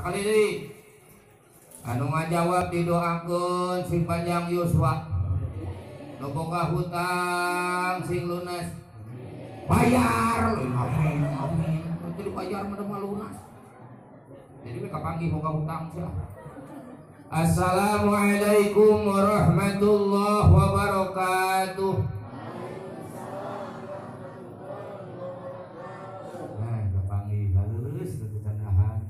Sakali deui. Anu ngajawab didoakeun sing panjang yuswa. Nu boga hutang sing lunas. Bayar. Amin amin. Teu dibayar mah lunas. Jadi we kapanggih boga hutang sia. Assalamualaikum warahmatullahi wabarakatuh. Nah, kapanggih halus teu canahan.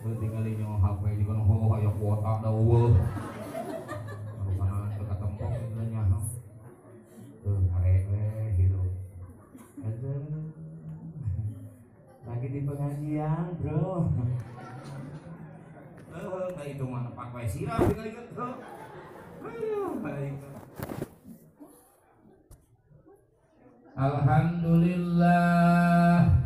Tinggal nyawa HP juga nu aya kuota da eueuh. Rupana teu katempok nyaho. Tuh arek we hirup. Aduh. Lagi di pengajian, Bro. Heuh, da itu mah nepak wae sirah tinggal inget heuh. Aduh, baik. Alhamdulillah.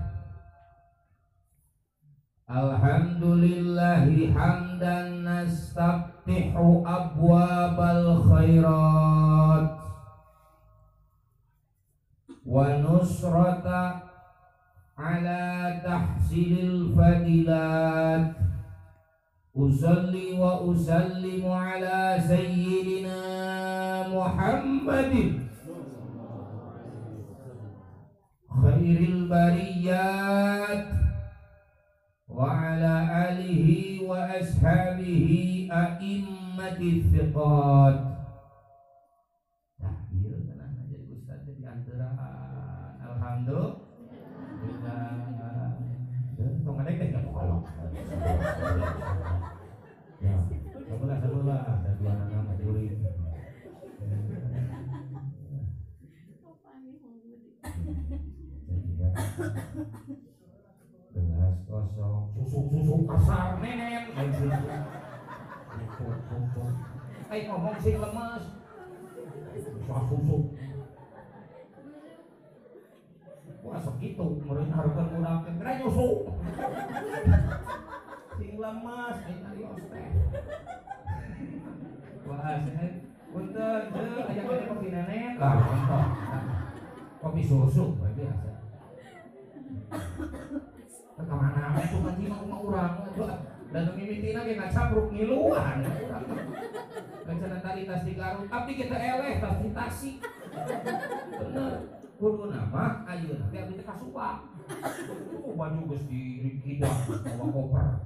Alhamdulillahi hamdan nastaftihu abwabal khairat wa nusrata ala tahsilil fadilat. Usalli wa usallimu ala sayyidina Muhammadin khairil bariyat wa ala alihi wa ashabihi a'immati thiqat. Nah, ieu tenang jadi ustaz di antaraan. Alhamdulillah. Tong ngadek teh kolok. Ya, sebelah ada dua nana majurin. Gelas kosong, susuk-susuk kasar nenen. Ayo ngomong sing lemes. Susuk. Wah segitu, meureun hareupeun urang teh kira nyusuk. Sing lemes, ayo narios teh. Wah, punten, teu aya kene kopi nenen. Lah, contoh. Kopi susu, biasa. Ka mana we tuh ngaji mah kumaha urang dan mimitina ge ngacapruk ngiluan urang. Rencana tadi tas di Garut, abdi kita eleh tas di Tasik. Bener. Kudu nama ayeuna teh abdi teh ka Subang. Baju geus dirikidah bawa koper.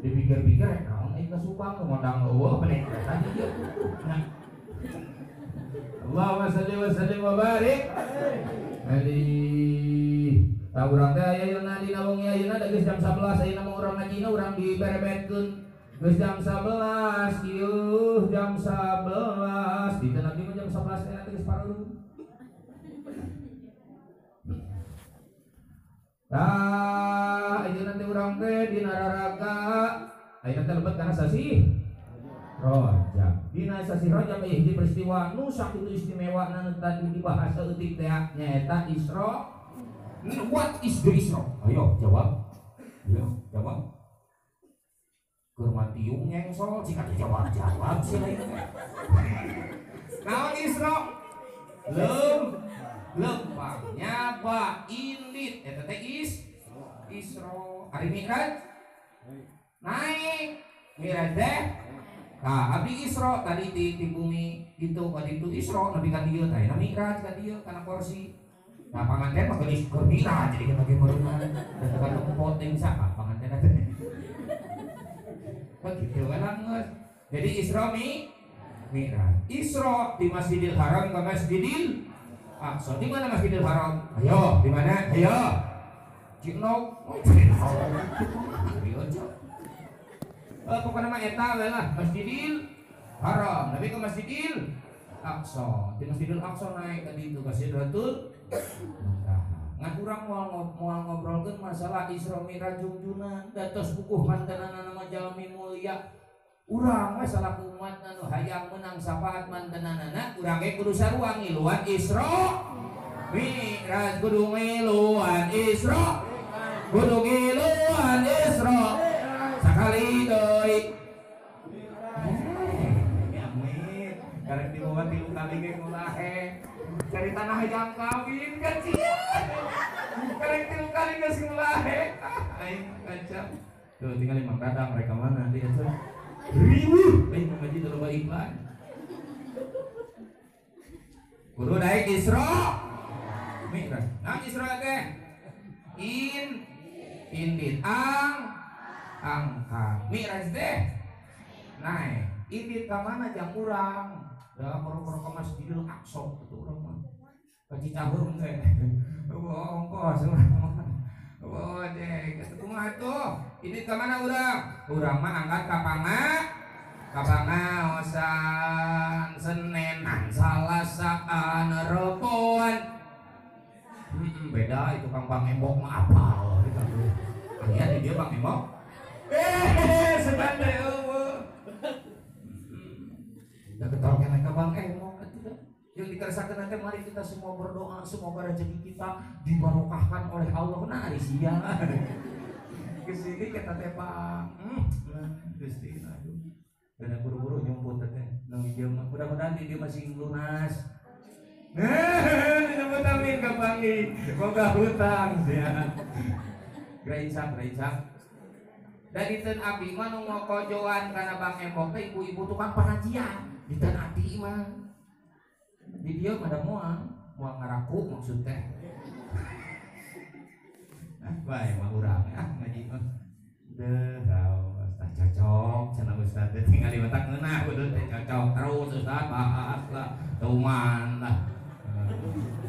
Dipikir-pikir rek naon aing ka Subang ngondang eueuh bener tadi ieu. Nah. Allahumma shalli wa sallim wa barik alaihi. Tah urang teh ayeuna dina wengi ayeuna da geus jam 11 ayeuna mah urang ngajina urang diberebetkeun. Geus jam 11 ieu jam 11 di teh abdi mah jam 11 teh geus pareureun. Tah ayeuna teh urang teh dina raraga ayeuna teh lebet kana sasih Rajab. Dina sasih Rajab aya hiji peristiwa nu sakitu istimewa nu tadi dibahas saeutik teh nyaeta Isra. What is the Isra? Ayo jawab. Ayo jawab. Keur matiung nyengsol jika dijawab jawab sih lain teh. Naon Isra? Lempangnya ba indit eta teh Isra. Ari Mi'raj? Naik. Mi'raj teh. Nah, abdi Isra tadi di bumi gitu ka ditu Isra nepi ka dieu teh. Nah Mi'raj ka dieu kana kursi. Nah, panganten mah geulis keur Mi'raj jadi kita ge meureunna. Dan tekan poting saha panganten teh. Begitu kan geus. Jadi Isra Mi'raj. Isra di Masjidil Haram ke Masjidil Aqsa. Di mana Masjidil Haram? Ayo, di mana? Ayo. Ciknok. Oh, Ciknok. Ayo, cok. Pokoknya mah eta we lah Masjidil Haram. Tapi ke Masjidil Aqsa. Di Masjidil Aqsa naik ka ditu ka Sidratul Muntaha. Ngan urang moal ngobrolkeun masalah Isra Mi'raj jungjunan datos bukuh mantenana mah jalmi mulia. Urang we salaku umat anu hayang menang syafaat mantenanana urang ge kudu sarua ngiluan Isra Mi'raj, kudu ngiluan Isra, kudu ngiluan Isra sakali deui. Amin. Karek dibawa tilu kali ge ngulahe. Cari tanah hayang kawin kecil. Karek tilu kali geus ngulahe. Aing kacau. Tuh tinggal Mang Dadang mereka mana dia tuh. Riweuh, lain ngaji teu loba iklan. Kudu daek Isra Mi'raj. Nah Isra teh in indit ang angka. Mi'raj teh naik. Indit ka mana jang urang? Da koro-koro ka Masjidil Aqsa kitu urang mah. Ka Cicaheum teh. Ongkos urang mah. Oh deh, kumaha tuh? Indit ka mana urang? Urang mah angkat ka pangaosan Senenan Salasaan Reboan. Beda itu Kang Bang Embok mah apal gitu. Aya di dia Bang Embok. Seban teh eueuh. Da ketol keneh ka Bang Embok atuh. Yang dikersakakan nanti mari kita semua berdoa semoga rezeki kita dibarokahkan oleh Allah. Nah ari sia. Kesini kita teh Bang. Gusti aduh. Dan buru-buru nyumput teh nang ieu mah mudah-mudahan di dieu masih lunas. Nah, disebut amin kapangi. Boga hutang sia. Graisang. Da diteun abdi mah nu ngokojoan kana Bang Embok teh ibu-ibu tukang pengajian. Diteun abdi mah. Di dieu mah da moal ngaraku maksud teh. Ah, bae mah urang ah ngaji mah. Deuh, tah cocok cenah ustaz teh tinggal di matak ngeunah kudu teh cocok terus ustaz bahas lah tuman lah.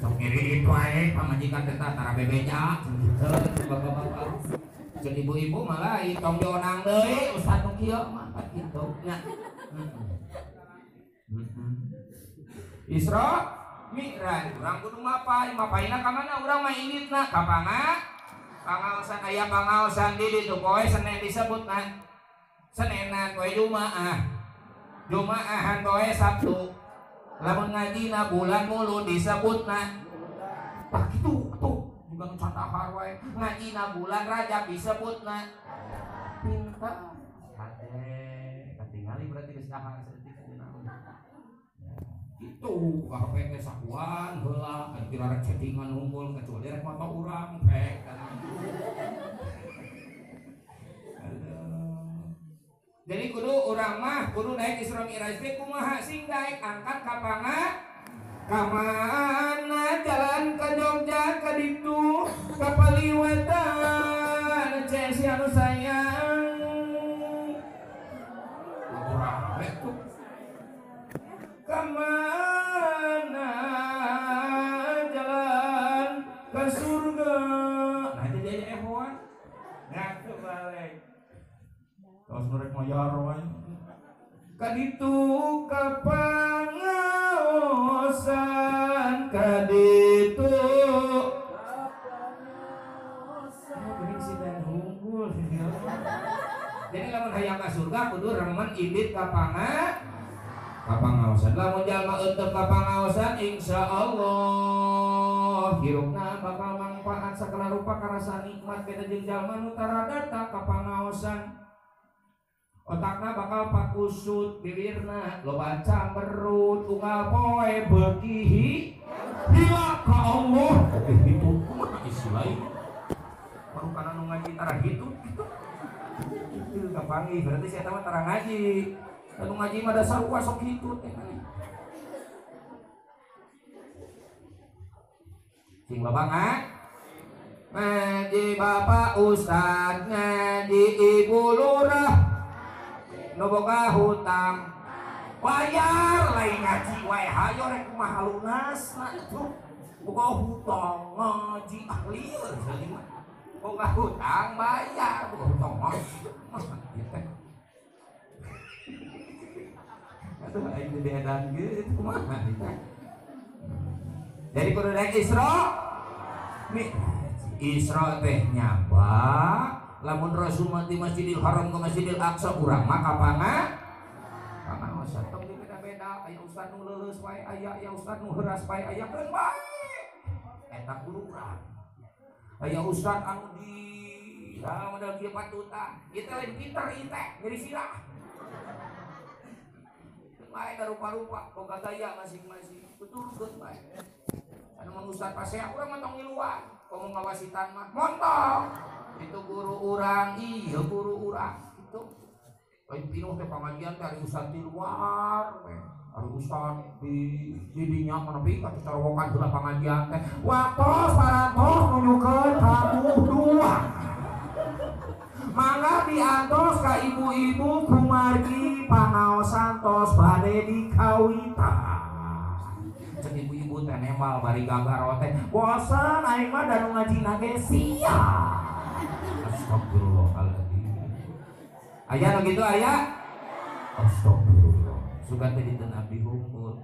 Sok ngirit wae pamajikan teh tara bebeja kitu bapak-bapak. Jeung ibu-ibu malah tong dionang deui ustaz nu kieu mah kitu nya. Isra Mi'raj urang kudu mapai, mapaina ka mana urang mah inditna ka pangaosan aya pangaosan di ditu poe Senin disebutna. Senenan poe Jumaah. Jumaahan poe Sabtu. Lamun ngajina bulan mulu disebutna. Tah kitu atuh juga candahar wae. Ngajina bulan Rajab disebutna. Pintar. Hade katingali berarti geus dahar saeutik ayeuna. Itu ka HP teh sakuan heula kan kira rek chattingan unggul kecuali rek mata urang pek. Jadi kudu urang mah kudu naik Isra Mi'raj teh kumaha sing daek angkat ka ka mana jalan ka Jogja ka ditu ka Paliwetan cek si anu sayang. Urang we tuh. Kamana jalan ke surga. Nah itu dia ehoan. Nah kebalik. Terus mereka mayar wae. Kaditu ka pangaosan kaditu ka pangaosan. Oh, si dan unggul. Jadi lamun hayang ka surga kudu remen indit ka pangaosan. Lamun jalma eunteup ka pangaosan insyaallah hirupna bakal mangpaat sagala rupa karasa nikmat beda jeung jalma nu tara datang ka pangaosan. Otakna bakal pakusut bibirna loba camberut unggal poe beuki hilap ka Allah. Oke hitut kumaha isi lain. Baru kana nu ngaji tara hitut kitu. Itu kapanggih berarti si eta mah tara ngaji. Anu ngaji mah dasar sarua sok hitut teh maneh. Sing loba ngaji bapak ustad ngaji ibu lurah nu boga hutang bayar lain ngaji wae hayo rek kumaha lunasna tuh boga hutang ngaji ahli mah boga hutang bayar boga hutang ngaji mah ieu teh atuh aing teh edan geus kumaha ieu teh. Jadi kudu daek Isra Mi'raj. Isra teh nyaba lamun Rasul mah di Masjidil Haram ke Masjidil Aqsa urang mah ka pangaosan tong dibeda-beda aya ustad nu leuleus wae aya aya ustad nu heuras wae aya keun bae eta guru urang aya ustad anu di model kieu patut ah ieu teh lain pinter ieu teh nyeri sirah bae rupa-rupa boga gaya masing-masing tuturkeun bae anu mun ustad pasea urang mah tong ngiluan komo ngawasitan mah montong itu guru urang iya guru urang. urang gitu. Lain pinuh teh pangajian teh ari ustad di luar we. Ari ustad di dinya nepi ka corowokan heula pangajian teh. Waktos parantos nunjukkeun kamuduan. Mangga diantos ka ibu-ibu kumargi pangaosan tos bade dikawitan. Cek ibu-ibu teh nembal bari gagaro teh. Bosen aing mah da nu ngajina ge sia. Astagfirullahaladzim. Aya nu kitu aya? Astagfirullah. Sugan teh dinten abdi hungkul.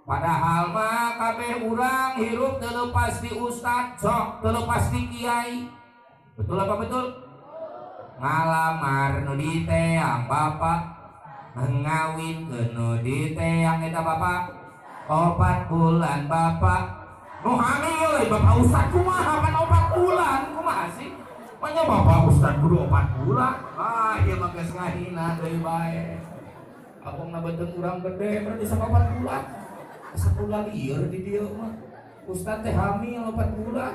Padahal mah kabeh urang hirup teu lepas di ustad, sok teu lepas di kiai. Betul apa betul? Ngalamar nu diteang bapak, ngawinkeun nu diteang eta bapak, 4 bulan bapak. Nu hamil bapak ustad kumaha pan 4 bulan kumaha sih? Manya bapak ustad kudu 4 bulan. Ah ieu mah geus ngahina deui bae. Abongna beuteung urang gede berarti sok 4 bulan. Sabulan lieur di dieu mah. Ustad teh hamil 4 bulan.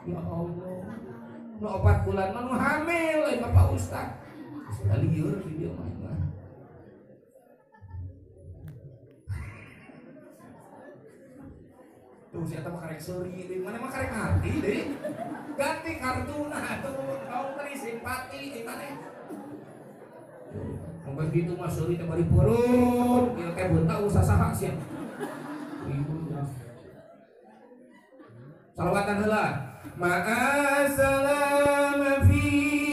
Ya Allah. Nu 4 bulan mah nu hamil euy bapak ustad. Sudah lieur di dieu mah. Tuh si eta mah karek seuri deui, mana mah karek ngarti deui. Ganti kartuna atuh kaum teh simpati ieu maneh. Mun kitu mah seuri teh bari purun, ieu teh beunta usah saha sia. Salawatan heula. Ma'asalam fi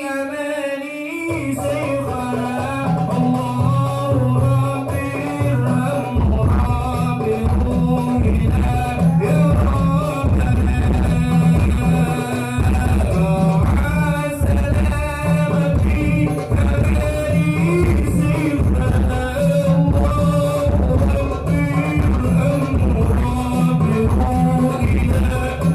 amani saykhana Allahu rabbir rabbi ruhina ya rabbana. Ma'asalam fi amani saykhana Allahu rabbir rabbi ruhina ya rabbana.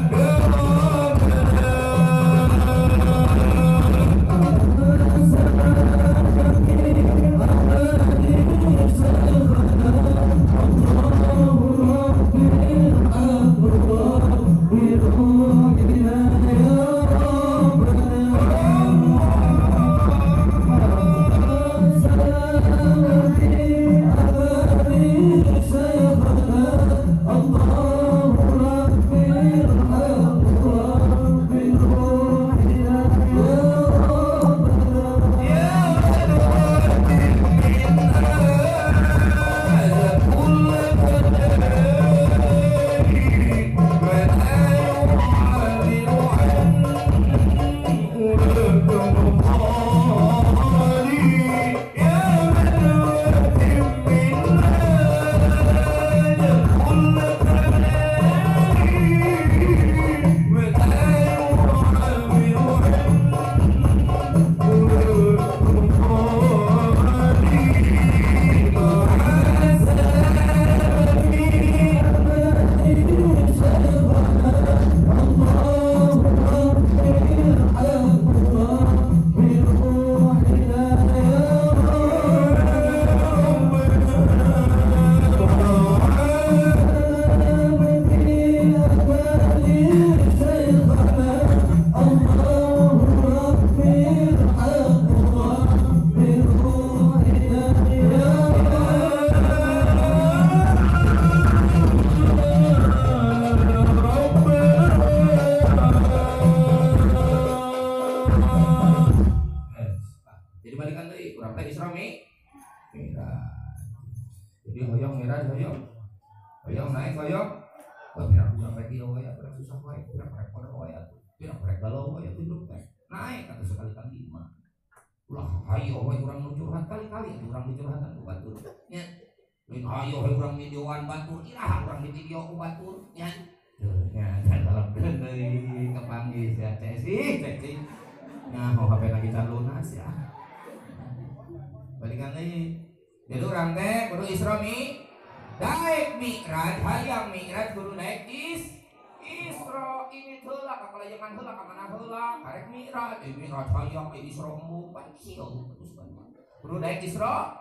Kudu naik Isra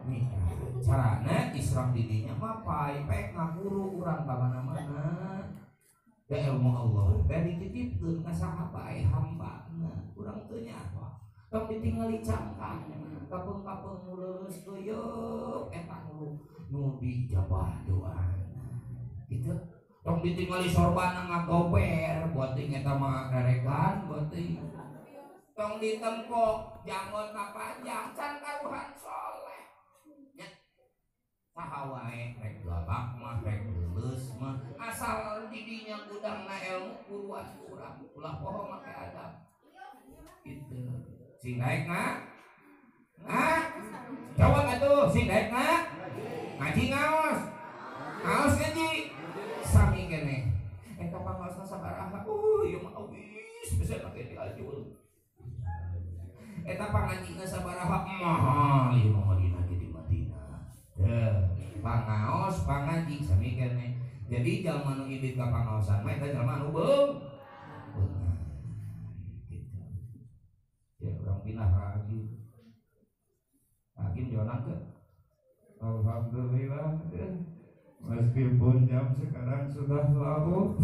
Mi'raj. Carana Isra didinya mah pae-pae ngaguru urang ka mana-mana. Da ilmu Allah teh dititipkeun ka saha bae hambana. Urang teu nyaho. Tong ditingali cangkang kapeung-kapeung nu leuleus keuyeup eta nu dijabah doana. Gitu. Tong ditingali sorbana ngagober beuting eta mah reregan beuting. Tong ditempo janggotna panjang can karuhan soleh. Nya. Saha wae rek galak mah rek leuleus mah asal didinya gudangna ilmu buruan urang ulah poho make adab. Gitu. Sing daek na? Nah, jawab atuh sing daek na? Ngaji ngaos. Ngaos ngaji. Sami keneh. Eta pangaosna sabaraha? Ieu mah awis bisa make diajul. Eta pangajina sabaraha? Mahal ieu mah Madinah ge di Madinah. Teu, pangaos pangaji sami keneh. Jadi jalma nu indit ka pangaosan mah eta jalma anu beunghar. Gitu. Ya urang pindah lagi. Hakim jonan ke? Alhamdulillah ya. Meskipun jam sekarang sudah larut,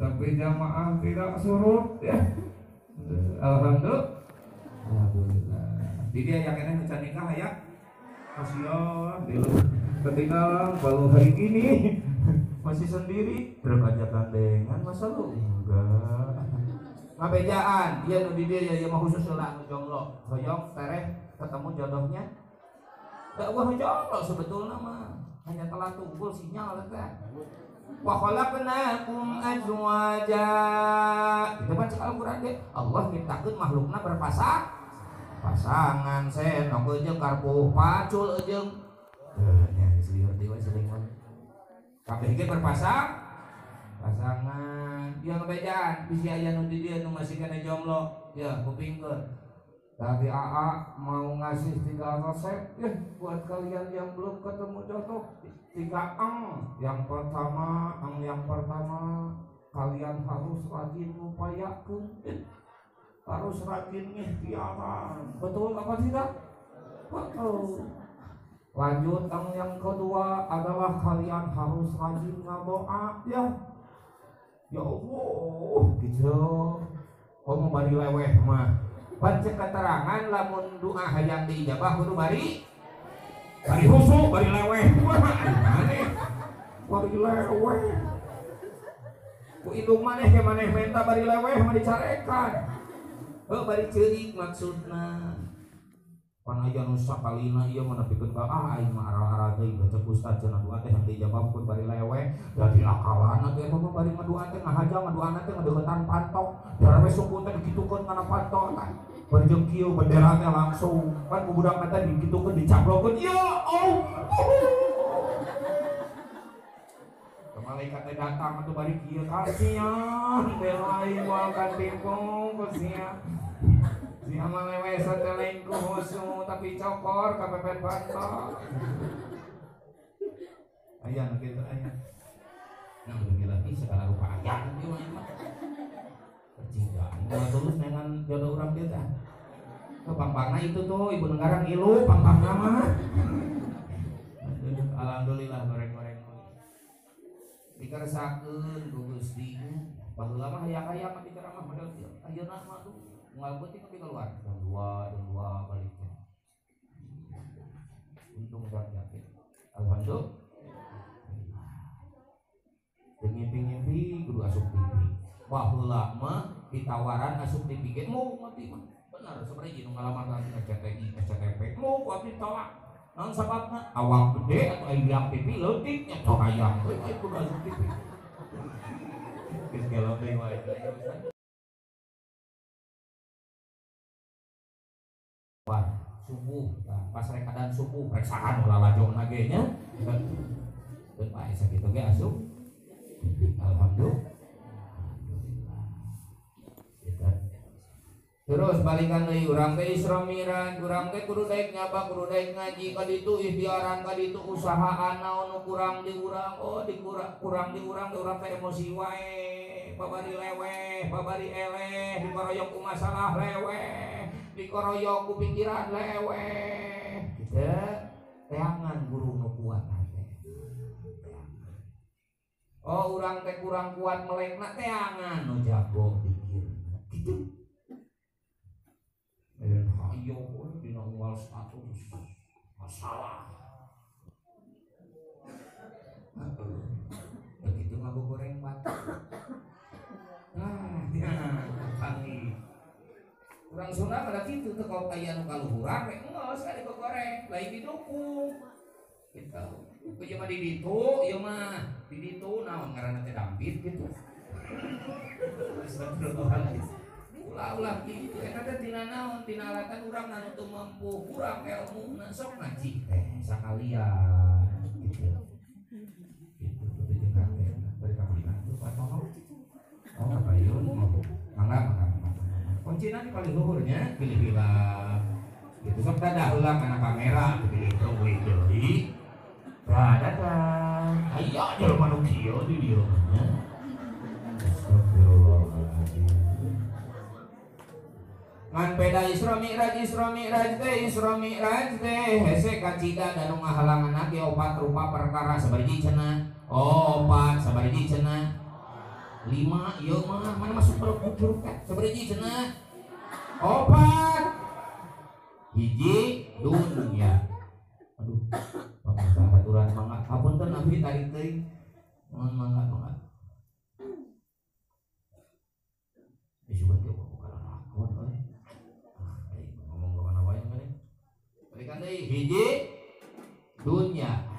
tapi jamaah tidak surut ya. Alhamdulillah. Alhamdulillah. Di dia yang kena can nikah ya. Kasihan dia ketinggalan kalau hari ini masih sendiri terus aja gandengan masa lu enggak. Ngabejaan dia nu di dia ya mah khusus heula nu jomblo. Hoyong tereh ketemu jodohnya. Enggak wah jomblo sebetulna mah. Hanya telat tunggul sinyal teh. Wa khalaqnakum azwaja. Itu kan cek Al-Qur'an ge. Allah nyiptakeun makhlukna berpasang pasangan senok jeung karpuh pacul jeung nya geus lieur deui we sering mah. Kabeh ge berpasang pasangan. Dia ngebejaan bisi aya nu di dieu nu masih kana jomblo. Ya kupingkeun. Tadi AA mau ngasih 3 resep ya buat kalian yang belum ketemu jodoh. 3 ang. Yang pertama, ang yang pertama kalian harus rajin ngupayakeun. Harus rajin ngikhtiaran. Betul apa tidak? Betul. Lanjut ang yang kedua adalah kalian harus rajin ngadoa ya. Ya Allah, gitu. Komo bari leweh mah. Pancek keterangan lamun doa hayang diijabah kudu bari bari husuk bari leweh. Wah, aneh. Bari leweh. Ku indung maneh ke maneh menta bari leweh mah dicarekan. Heuh bari ceurik maksudna. Pan aya nu sakalina ieu mah nepikeun ka aing mah aral-aral teuing baca ustaz cenah doa teh yang dijawab pun bari leweh dadi akalan atuh eta mah bari ngadoa teh ngahaja ngadoana teh ngadeuketan pantok darah we suku teh dikitukeun kana pantok tah bari jeung kieu bendera teh langsung pan ku budak teh dikitukeun dicablokeun ya Allah malaikat teh datang atuh bari kieu kasihan belai moal katimpung kasihan. Si amal lewe sateleng ku husu tapi cokor kapepen pantok. Aya nu kitu aya. Nah lagi segala rupa aya ieu mah. Percintaan moal tulus nengan jodoh urang dieu teh. Ke pangpangna itu tuh ibu negara ngilu pangpangna mah. Alhamdulillah goreng-goreng. Dikeresakeun ku Gusti. Baheula mah hayang-hayang abdi ceramah model kieu. Ayeuna mah tuh unggal peuting abdi keluar jam 2, jam 2 balik teh. Untung urang yakin. Alhamdulillah. Teu ngimpi-ngimpi kudu asup TV. Baheula mah ditawaran asup TV ge mau abdi mah. Bener sabaraha nu ngalamar ka SCTI, SCTV mau ku abdi tolak. Naon sababna? Awak gede atau hayang TV leutik nya tong hayang euy kudu asup TV. Geus gelo deui wae. Wah, subuh, pas rek keadaan subuh, rek saha nu lalajongna ge nya. Keun bae sakitu ge asup. Alhamdulillah. Terus balikan deui urang teh Isra Mi'raj, urang teh kudu daek nyaba, kudu daek ngaji, ka ditu ikhtiaran, ka ditu usahaan naon nu kurang di urang. Oh, di kurang di urang, urang teh emosi wae, babari leweh, babari eleh, dikoroyok ku masalah leweh, dikoroyok ku pikiran leweh. Gitu. Teangan guru nu kuat teh. Oh, urang teh kurang kuat melekna teangan nu jago pikirna. Gitu. Masalah. Begitu ngagogoreng batu. Nah, ya, tangi. Urang Sunda pada kitu teu kau aya nu kaluhuran we geus ka digogoreng, lain didukung. Gitu. Ieu mah di ditu, ieu mah di ditu naon ngaranna teh dampit gitu. Astagfirullahaladzim. Ulah-ulah kitu eta teh tina naon, tina alatan urang anu teu mampu, kurang ilmuna sok ngaji teh sakalian gitu. Gitu tuh jeung teh bari ka mana tuh Pak Tono. Oh, kapayun mangga mangga mangga. Kuncina di paling luhurnya pilih-pilih. Gitu sok dadah heula kana kamera pilih we deui. Dah datang. Aya jelema nu kieu di dieu nya. Astagfirullahaladzim. Ngan beda Isra Mi'raj teh Isra Mi'raj teh hese kacida dan nu ngahalangan ge opat rupa perkara sabariji cenah. Opat sabariji cenah. 5 ieu mah mana masuk perut teh sabariji cenah. Opat. Hiji dunya. Aduh, pamaksa aturan mangga. Hapunten abdi tarik teuing. Mohon mangga mangga. Isukan teh bukan lakon euy. Ah, ngomong ka mana wae mah. Balikan deui hiji dunya.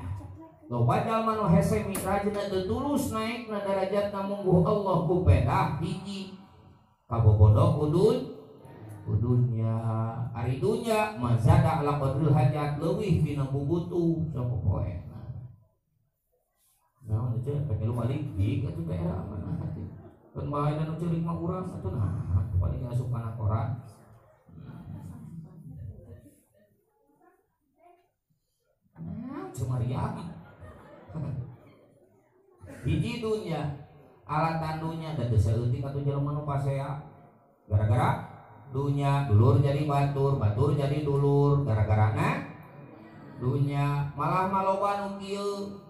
Loba jalma nu hese mi'rajna teu tulus naekna darajatna mungguh Allah ku pedah hiji. Kabobodo kudun dunya. Ari dunya mazada ala qadril hajat leuwih dina bubutuh sapopoena. Naon teh pake lu balik dik atuh teh era mana hati. Keun bae nu ceurik mah urang atuh nah paling asup kana koran. Nah, cuma riak. Hiji dunya alatan dunya da teu saeutik atuh jelema nu pasea. Gara-gara dunya dulur jadi batur, batur jadi dulur, gara-garana dunya malah maloba nu kieu.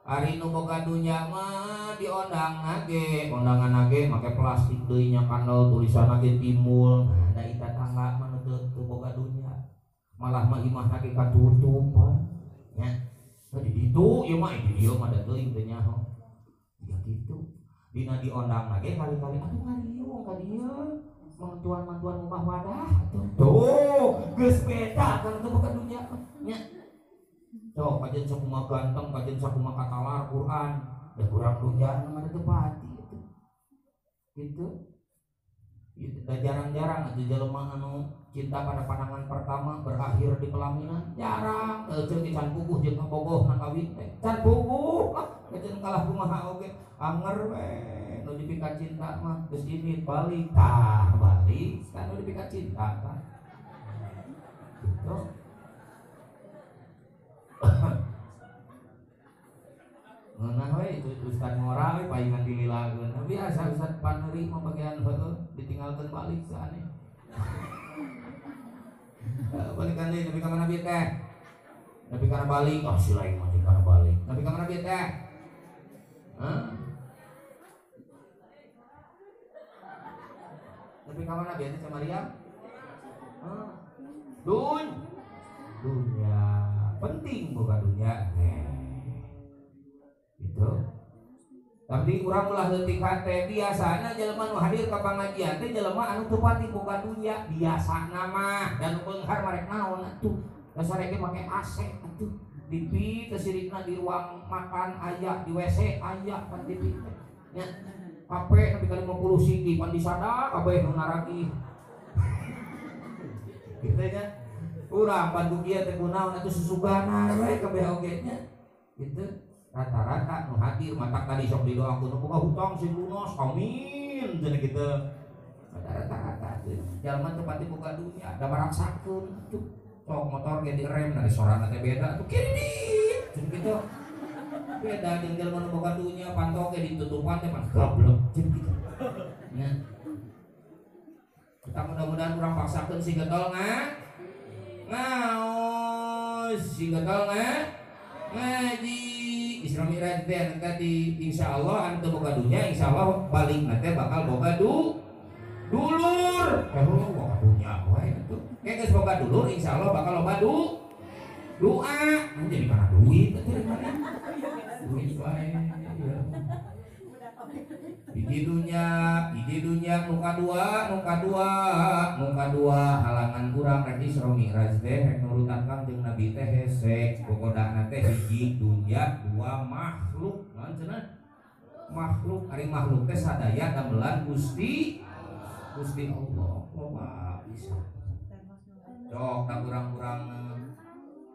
Ari nu boga dunya mah diondangna ge, ondanganna ge make plastik deui nya kandel tulisanna ge timbul. Nah, da ita tangga mah nu teu boga dunya. Malah mah imahna ge katutup nya. Di ditu ieu mah di dieu mah da teuing teu nyaho. Ya kitu. Dina diondangna ge kali-kali atuh ngariung ka dieu. Mantuan-mantuan rumah wadah atuh. Tuh, geus beda kan teu boga dunya nya. Sok kajian sakumaha ganteng, kajian sakumaha katalar Quran, da kurang dunya mah teu pati itu. Gitu. Da jarang-jarang atuh jelema anu cinta pada pandangan pertama berakhir di pelaminan, jarang. Teu ceuk can puguh jeung kabogohna kawin teh. Can puguh lah, kajian kalah kumaha oge, anger we nu dipika cinta mah geus indit balik. Tah balik kan nu dipika cinta tah. Gitu. Ngeunah we itu ustad ngora we paingan dililakeun. Biasa ustad paneri mah bagian heueuh ditinggalkeun balik saane. Balikan deui nepi ka mana bieu teh? Nepi kana balik, oh si lain mah kana balik. Nepi ka mana bieu teh? Hah? Nepi ka mana bieu teh Maria? Hah? Dun. Dunya penting boga dunya. Gitu. Tapi urang ulah leutik hate biasana jelema nu hadir ka pangajian teh jelema anu teu pati boga dunya biasana mah dan nu beunghar marek naon atuh dasar ge make AC atuh TV teh sirikna di ruang makan aya di WC aya pan TV teh nya HP nepi ka 50 sigi pan disada kabeh nu naragih kitu nya urang pan ku kieu teh kunaon atuh susuganan we kabeh oge nya gitu. Rata-rata nu hadir matak tadi sok didoakeun nu boga hutang sing lunas amin cenah kitu. Rata-rata teh jalma teu pati boga dunya da baraksakeun atuh sok motor ge direm dari sorana teh beda atuh kiri cenah kitu. Beda jeung jalma nu boga dunya panto ge ditutupan teh pan goblok cenah kitu. Nya. Kita mudah-mudahan urang paksakeun si getol ngaos si getol ngaji Isra Mi'raj teh tadi insyaallah anu teu boga dunya insyaallah balik na teh bakal boga dulur. Boga dunya wae atuh. Engke geus boga dulur insyaallah bakal loba Doa jadi karena duit atuh mana? Duit wae. Hiji dunya nu kadua halangan urang rek Isra Mi'raj teh rek nurutan Kangjeng Nabi teh hese gogodana teh hiji dunya dua makhluk naon cenah makhluk ari makhluk teh sadaya damelan Gusti Gusti Allah loba bisa cok da urang-urang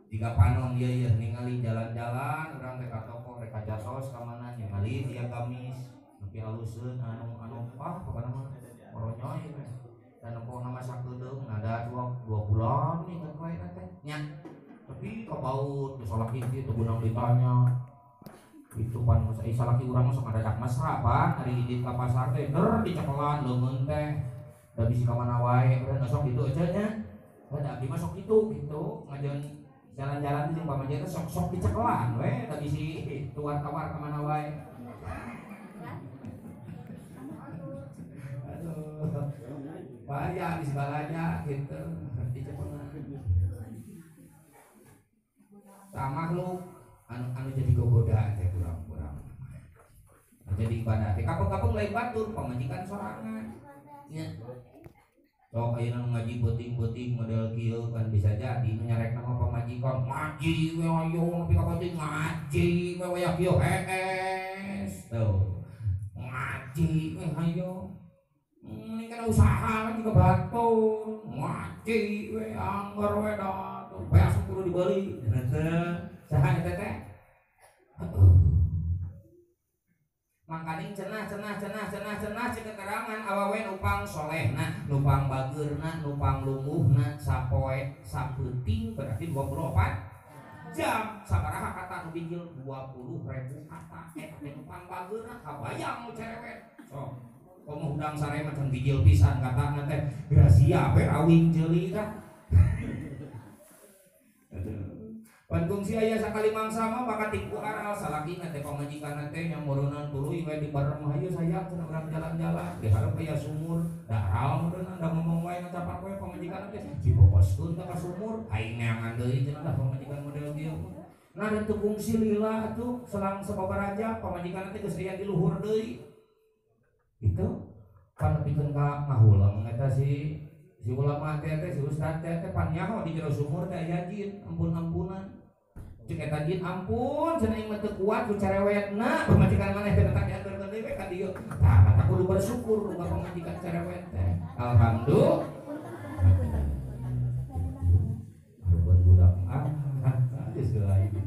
jika panon ieu ieu ningali jalan-jalan urang teh ka toko rek ka jatos ka mana ningali dia gamis nepi haluseun anu ah pokona mah moronyoy we dan nempo nama sakedeung nada 2 bulan inget wae teh nya tapi kabaut geus salaki teu gunang ditanya itu pan salaki urang mah sok ngadadak mesra pan ari indit ka pasar teh der dicekelan leungeun teh da bisi ka mana wae urang sok kitu aja nya da abdi mah sok kitu gitu ngajeun jalan-jalan jeung pamajikan sok-sok dicekelan we da bisi tuar-tawar ka mana wae. Aduh, bahaya habis balanya gitu dicekelan. Tah makhluk anu jadi gogoda teh kurang-kurang. Jadi ibadah teh kapeng-kapeng lain batur pamajikan sorangan nya. Sok ayeuna nu ngaji beuting-beuting model kieu kan bisa jadi nu nyarek nama pamajikan ngaji we ayo nepi ka penting ngaji we waya kieu hees tuh ngaji we ayo ini kan usaha kan juga batur ngaji we anggar we da tuh beas kudu dibeli teh saha eta teh mangkaning cenah cek keterangan awewe nupang solehna nupang bageurna nupang lungguhna sapoe sapeuting berarti 24 jam sabaraha kata nu bijil 20.000 kata eta teh nupang bageurna kabayang nu cerewet sok komo hudang sare mah can bijil pisan katana teh gracia we rawing jeuli tah. Pan kungsi aya sakali mangsa mah bakat tipu aral salakina teh pamajikanna teh nya meureunnan tuluy we di bareng hayu sayang cenah urang jalan-jalan di hareup aya sumur da aral meureunnan da ngomong wae ngacapak we pamajikanna teh diboboskeun ka sumur aing neangan deui cenah lah pamajikan model kieu mah. Nah da teu kungsi lila atuh selang sababaraha jam pamajikanna teh geus aya di luhur deui. Gitu pan nepikeun ka ngahuleng eta si ulama teh si ustad teh pan nyaho di jero sumur teh aya jin ampun-ampunan. Cek eta jin ampun cenah ieu mah teu kuat ku carewetna pamajikan maneh teh tak diaturkeun deui we ka dieu. Tah mata kudu bersyukur boga pamajikan carewet teh. Alhamdulillah. Ampun budak ah geus geuleuh gitu.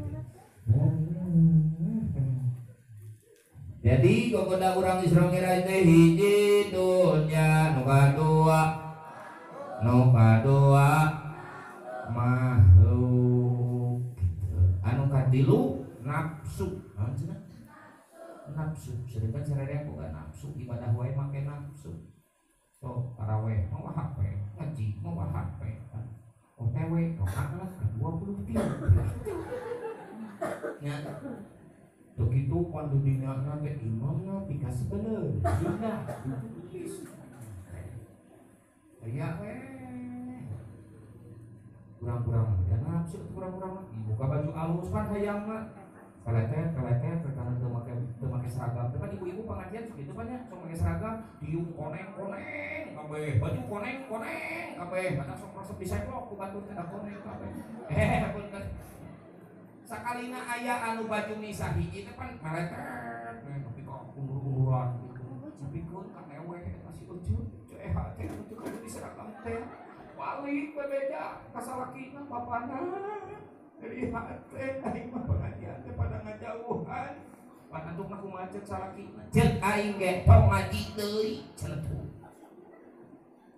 Jadi gogoda urang Isra Mi'raj teh hiji dunya nu kadua makhluk anu katilu nafsu naon cenah nafsu sedangkan sararea boga nafsu ibadah wae make nafsu so taraweh mawa HP ngaji mawa HP OTW rakaat lah ke 23 nya teu kitu pan dunia teh imamna pikasebeuleuh dina ditulis aya we kurang-kurang ya nafsu kurang-kurang buka baju alus kan hayang mah kaletet karena teu make seragam teh kan ibu-ibu pengajian sok kitu kan nya sok make seragam tiung koneng-koneng kabeh baju koneng-koneng kabeh padahal sok resep diseklok ku batur teh da koneng kabeh punten sakalina aya anu baju misa hiji teh pan kaletet nepi ka undur-unduran gitu nepikeun ka ewe eta si euceut eha teh anu teu kudu diseragam teh balik bebeja ka salakina bapana dari hate aing mah pengajian teh pada ngajauhan pan antukna kumaha ceuk salakina ceuk aing ge tong ngaji deui cenah tuh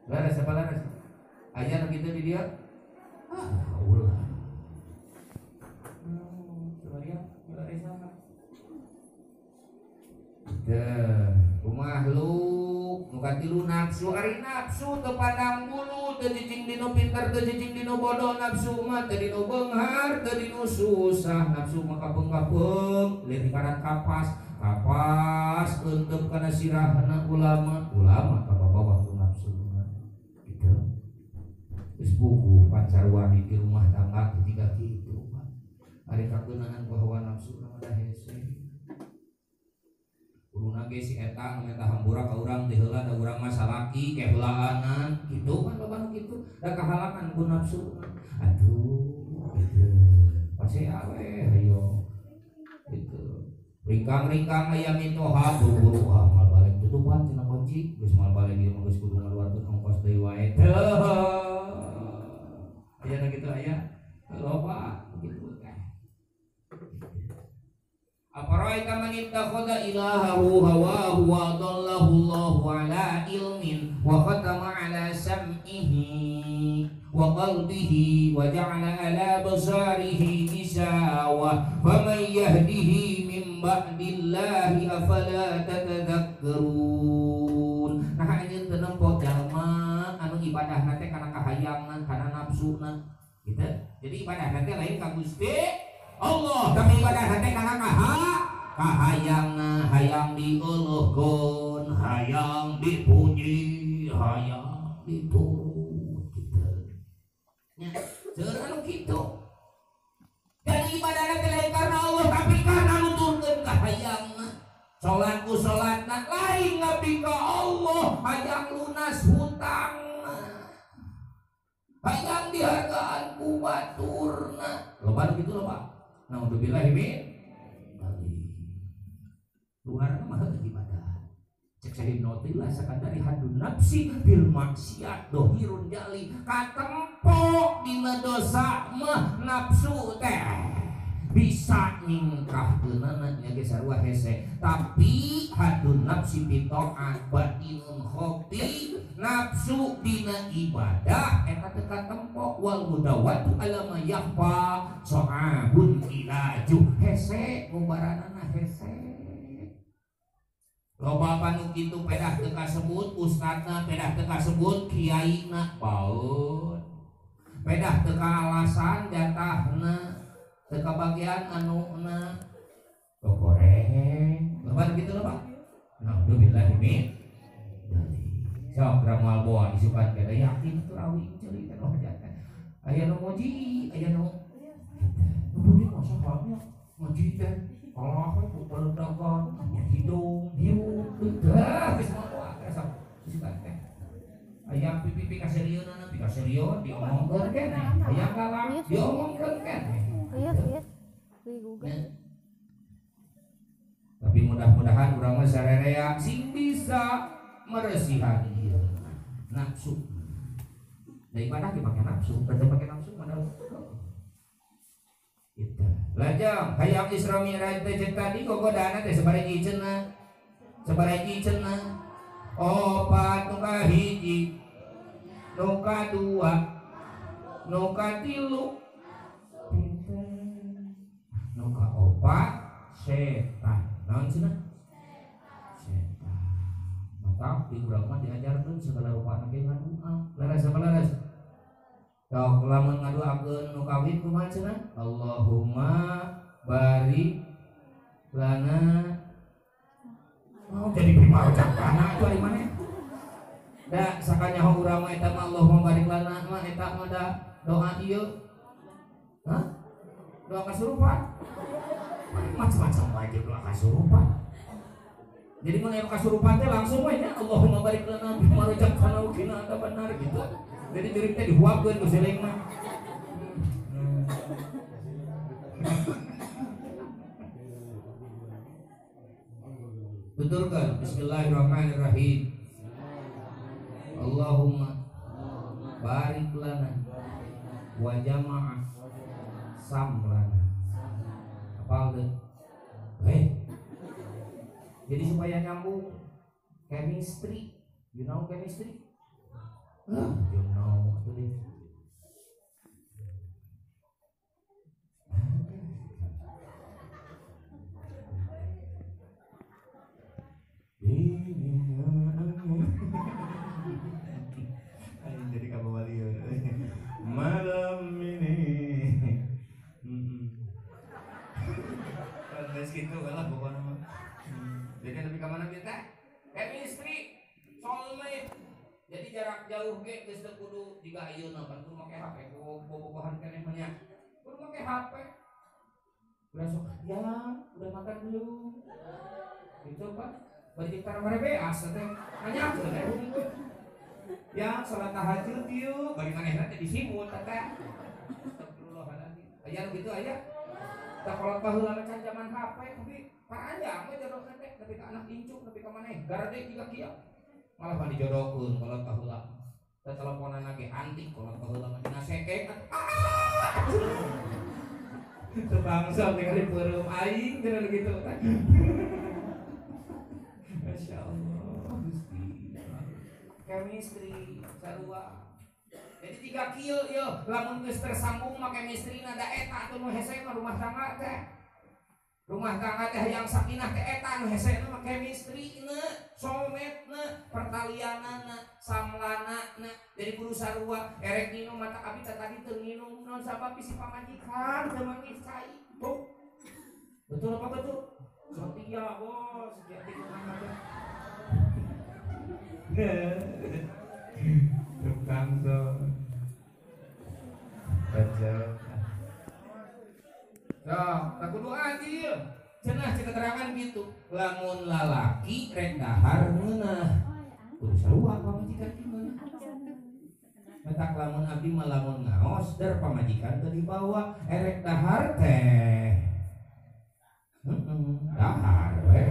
laras apa laras aya nu kitu di dieu ah ulah coba lihat laris sama teh makhluk nu katilu nafsu ari nafsu teu pandang bulu teu cicing dinu pinter teu cicing dinu bodoh nafsu mah teu dinu beunghar teu dinu susah nafsu mah kapeung-kapeung leuwih karan kapas kapas eunteup kana sirahna ulama ulama kabawa ku nafsu mah gitu geus Puguh pancarwani di rumah tangga ketika kitu Pak. Ari kageunaan ku hawa nafsu mah da hese. Uruna ge si eta nu menta hampura ka urang teh heula da urang mah salaki keheulaanan kitu kan loba nu kitu da kahalakan ku nafsu. Aduh gitu. Pasti awe hayo gitu. Ringkang-ringkang aya mitoha buru-buru ah moal balik tutupan cenah kunci geus moal balik ieu mah geus kudu ngaluarkeun ongkos deui wae. Teuh. Aya nu kitu aya loba kitu teh. Apara'aita man ittakhadha ilahahu hawahu wa adallahu Allahu ala ilmin wa khatama ala sam'ihi wa qalbihi wa ja'ala ala basarihi gishawa faman yahdihi min ba'dillahi afala tatadhakkarun. Nah anjeun teu nempo jalma anu ibadahna teh kana kahayangna kana nafsuna gitu. Jadi ibadahna teh lain ka Gusti Allah tapi ibadah teh kana kahayangna, hayang dieuleukkeun, hayang dipuji, hayang diturut gitu. Nya seueur anu kitu. Jadi ibadahna teh lain karena Allah tapi karena nuturkeun kahayangna. Salat ku salatna lain ngabdi ka Allah, hayang lunas hutangna. Hayang dihargaan ku baturna. Loba nu kitu loba. Naudzubillah min dzalik. Luar mah ibadah. Cek sahibnotillah sakadari hadun nafsi bil maksiat dohirun jali. Katempo dina dosa mah nafsu teh bisa nyingkahkeunana nya ge sarua hese. Tapi hadun nafsi bi taat batinun khofi, nafsu dina ibadah eta teu katempo wal mudawatu ala ma yahfa so'abun ilaju hese ngubaranana hese. Loba panu kitu pedah teu kasebut ustadna, pedah teu kasebut kiaina paun, pedah teu kaalasan jatahna, teu kabagian anuna goreng. Loba kitu loba. Naudzubillah min dzalik. Sok ramal boa isukan kada yakin tuh rawi ceuli teh hajatan. Aya nu muji, aya nu budi masa hamil muji teh kalah we ku peledakan hidung hirup teh geus moal sok isukan teh. Aya pipi kaserieunana pikaserion diomongkeun keneh. Aya kalah diomongkeun keneh. Iya iya. Di Google. Tapi mudah-mudahan urang mah sarerea sing bisa meresihan ieu nafsu. Da ibadah dipake nafsu, berarti pake nafsu modal. Gitu. Lajeng hayang Isra Mi'raj teh ceuk tadi gogodana teh sabaraha cenah? Sabaraha cenah? Opat nu kahiji, nu kadua, nu katilu, nu kaopat setan. Naon cenah? Setan. Maka di urang mah diajarkeun segala rupana ge ngadua. Leres apa leres? Sok lamun ngaduakeun nu kawin kumaha cenah? Allahumma barik lana. Oh, jadi prima ucapana atuh ari maneh. Da sakanyaho urang mah eta mah Allahumma barik lana mah eta mah da doa ieu. Hah? Doa kasurupan. Macam-macam wae doa kasurupan. Jadi mun aya kasurupan teh langsung we nya Allahumma barik lana bima razaqtana wa qina adzabannar gitu. Jadi jurig teh dihuapkeun ku siling mah. Tuturkan Bismillahirrahmanirrahim. Allahumma barik lana wa jama'a samlana. Apal deh. Hei. Jadi supaya nyambung chemistry, you know chemistry? You know itu deh. Jadi kamu wali malam ini. Geus kitu lah pokokna mah. Jadi lebih ke mana kita? Chemistry, soulmate. Jadi jarak jarak jauh ge geus teu kudu jiga ayeuna kan kudu make HP bobogohan keneh mah nya. Kudu make HP. Udah sok ya, udah makan belum? Gitu Pak. Bari jeung tarang beas teh nanyakeun teh hungkul. Ya salat tahajud yuk, bari manehna teh disimut teh. Astagfirullahaladzim. Aya nu kitu aya. Da kalau baheula can zaman HP tapi panjang we jodohna teh nepi ka anak incu nepi ka maneh garede jiga kieu. Malah mah dijodohkeun kalau baheula. Da teleponan ge antik kalau baheula mah dina sekek. Teu bangsa ningali peureum aing cenah gitu teh. Masya Allah, Gusti. Chemistry sarua. Jadi tiga kieu yeuh, lamun geus tersambung mah chemistry na da eta atuh nu hese mah rumah tangga teh. Rumah tangga teh yang sakinah teh eta nu hese mah chemistry na, soulmate na, pertalianana, samlana na. Jadi kudu sarua erek nginum mata abi teh tadi teu nginum naon sabab bisi pamajikan teu manggih cai. Tuh. Betul apa betul? Setia bos, jadi kumaha teh. Tukang so. Baca. Nah, tak kudu adil. Cenah cek keterangan gitu. Lamun lalaki rek dahar ngeunah. Kudu sarua pamajikan ki meunah. Matak lamun abdi mah lamun ngaos der pamajikan teu dibawa erek dahar teh. Dahar we.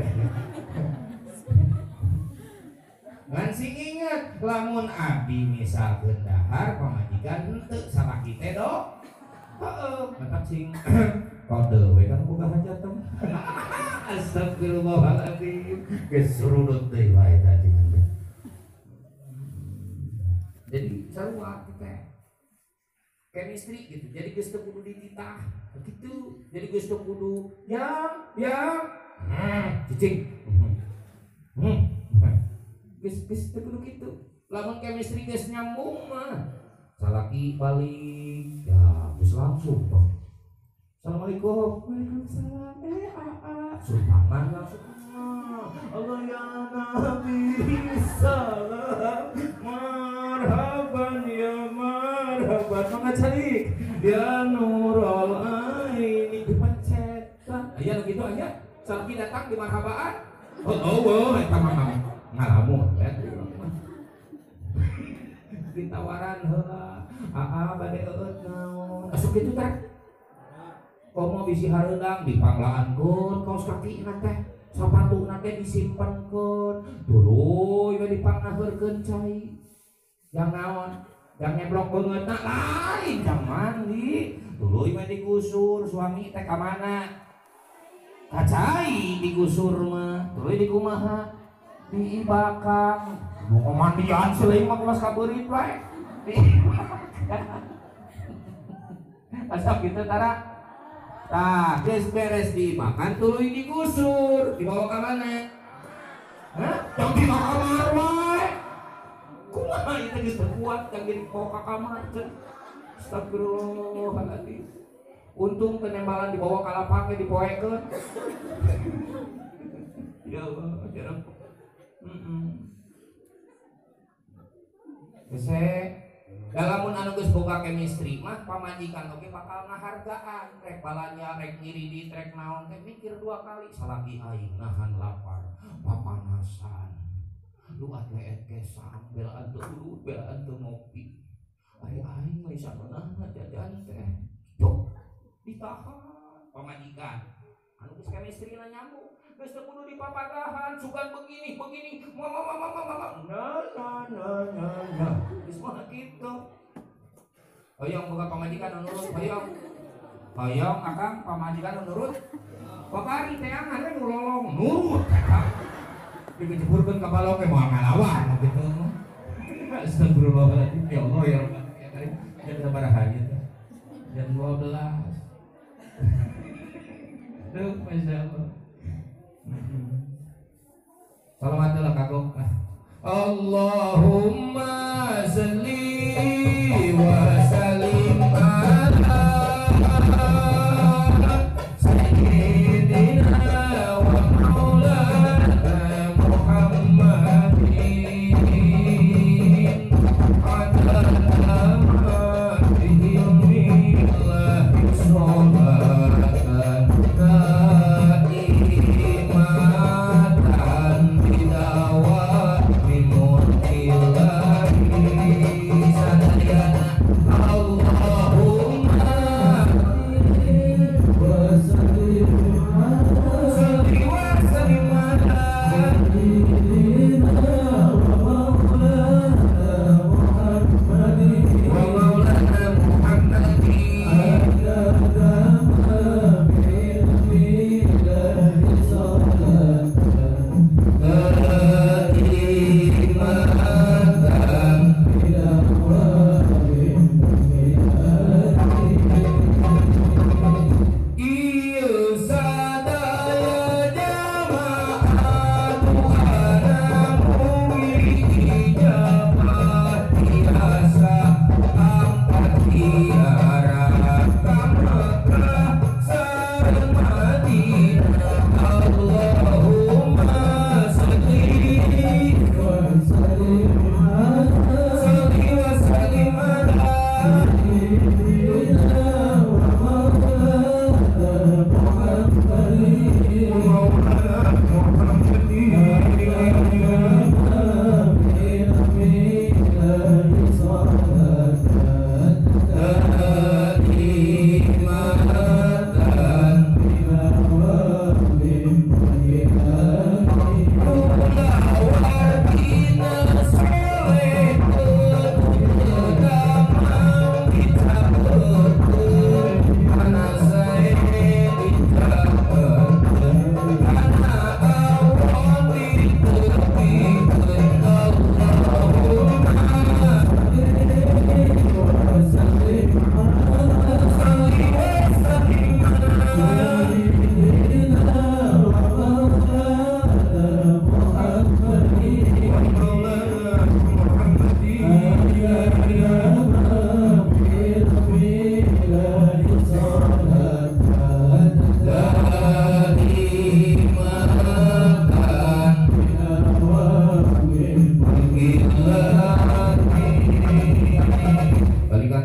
Ngan sing inget lamun abdi misalkeun dahar pamajikan henteu salaki teh do. Heeh, matak sing kode we kan boga hajat teh. Astagfirullahaladzim. Geus surudut deui wae tadi. Jadi sarua teh. Chemistry gitu. Jadi geus teu kudu dititah gitu. Jadi geus teu kudu yang cicing. Geus geus teu kudu kitu. Lamun chemistry geus nyambung mah salaki balik ya geus langsung Pak. Assalamualaikum. Waalaikumsalam. Aa. Sumpangan langsung. Allah ya Nabi salam marhaban ya marhaban mangga calik ya nurul aini dipencet. Aya nu kitu aya. Salaki datang di marhabaan. Oh oh eta mah ngalamun ya. Ditawaran heula, aa bade eueut naon. Asup kitu teh. Komo bisi hareudang dipanglaankeun kaos kaki na teh, sapatuna teh disimpenkeun, tuluy we dipangnaheurkeun cai. Jang naon? Jang nyeblok beungeutna lain jang mandi, tuluy we digusur suami teh ka mana? Ka cai digusur mah, tuluy dikumaha? Diibakan. Nu mandian seuling mah kumas kabeurit wae. Asa kitu tara. Tah, geus beres dimakan tuluy digusur, dibawa ka mana? Hah? Jang di kamar wae. Kumaha ieu teh geus teu kuat jang dibawa ka kamar teh. Astagfirullahaladzim. Untung penembalan dibawa ka lapang ge dipoekeun. Ya Allah, ya Rabb. Hese lamun anu geus boga chemistry mah pamajikan oge bakal ngahargaan rek balanja rek ngiridit rek naon teh mikir dua kali salaki aing nahan lapar papanasan luat leet kesang belaan teu udud belaan teu ngopi ari aing mah sabeunahna jajan teh cuk ditahan pamajikan anu geus chemistry na nyambung geus teu kudu dipapagahan sugan begini begini mama mama mama na na na na na geus mah kitu. Hoyong boga pamajikan nu nurut hoyong. Hoyong akang pamajikan nu nurut. Babari teangan we nu lolong nurut eta. Digejeburkeun ka balong ge moal ngalawan kitu mah. Astagfirullahaladzim ya Allah ya Rabb. Ya Karim jam sabaraha ieu teh? Jam 12. Duh, Masya Allah. Salawat lah kagok. Allahumma shalli wa sallim ala sayyidina wa maulana Muhammadin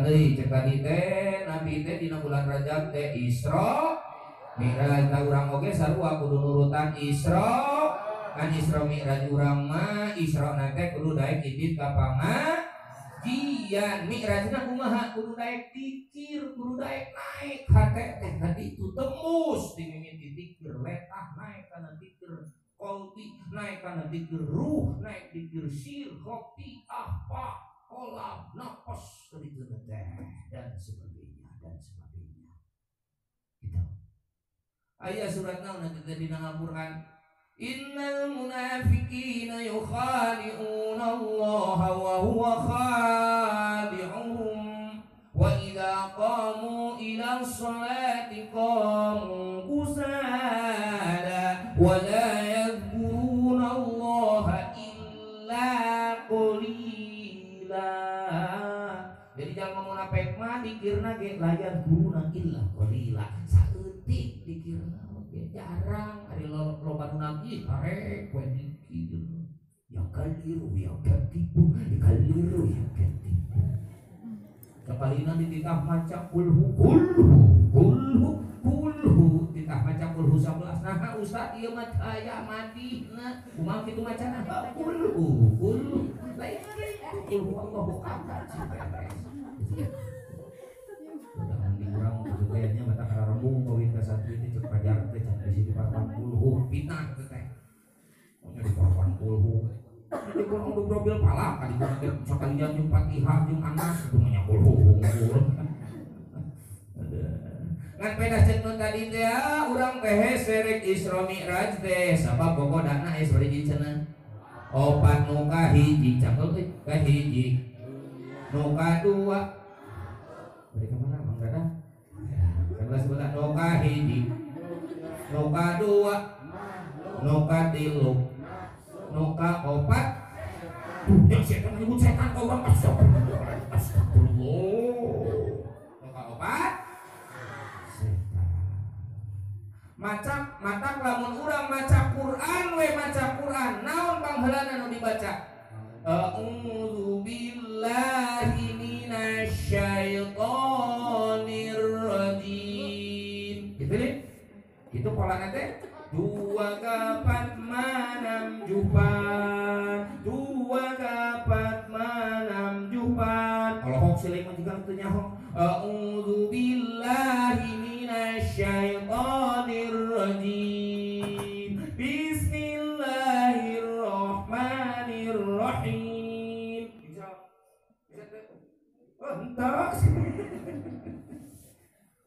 deui cek tadi teh Nabi teh dina bulan Rajab teh Isra Mi'raj ta urang oge sarua kudu nurutan Isra kan Isra Mi'raj urang mah Isra na teh kudu daek indit ka pangajian Mi'rajna kumaha kudu daek dikir kudu daek naik hate teh tadi itu tembus di mimiti dikir letah naik kana dikir kolbi naik kana dikir ruh naik dikir sir kopi apa kolam nafas tadi itu teh dan sebagainya dan sebagainya gitu. Ayat surat naon nanti tadi dina Al-Qur'an innal munafiqina yukhadi'una Allah wa huwa khadi'uhum wa idza qamu ila sholati qamu kusala wa la yadhkuruna Allah illa qalila. Jadi jangan munafik mah dikirna ge la yadhkuruna illa qalila. Saeutik dikirna oge jarang ari loba nu nagih karek we dikir. Ya kaliru ya katipu, ya kaliru ya katipu. Sakalina dititah maca kulhu kulhu kulhu kulhu dititah maca kulhu 11. Nah ustaz ieu mah aya madina kumaha kitu macana kulhu kulhu lain kulhu Allahu akbar beres. Jangan diurang kudu kayaknya mata kararembung kawin ka santri teh cek pajar teh can bisi diparpan kulhu fitnah teh. Pokoknya diparpan kulhu. Jadi kurang udah mobil palak kali kurang sekalian jeung Fatihah jeung Anas itu mah kulhu hungkul. Ngan pedah cek nu tadi teh urang teh serek Isra Mi'raj teh sabab bogodana aya hiji cenah. Opat nu kahiji cakep euy kahiji. Nu kadua bari ka mana Mang Dadang? 11 nu kahiji. Nu kadua, nu katilu, nu kaopat. Yang setan nyebut setan ka urang astagfirullah. Astagfirullah. Nu kaopat setan. Maca matak lamun urang maca Quran we maca Quran naon pangheulana nu dibaca? A'udzu billahi minasyaitonir rajim. Gitu deh. Itu polana teh dua kapat manam jupan, dua kapat manam jupan. Kalau siling mah juga teu nyaho. A'udzu billahi minasyaitonir rajim. Bismillahirrahmanirrahim. Bisa. Bisa teh. Oh, henteu.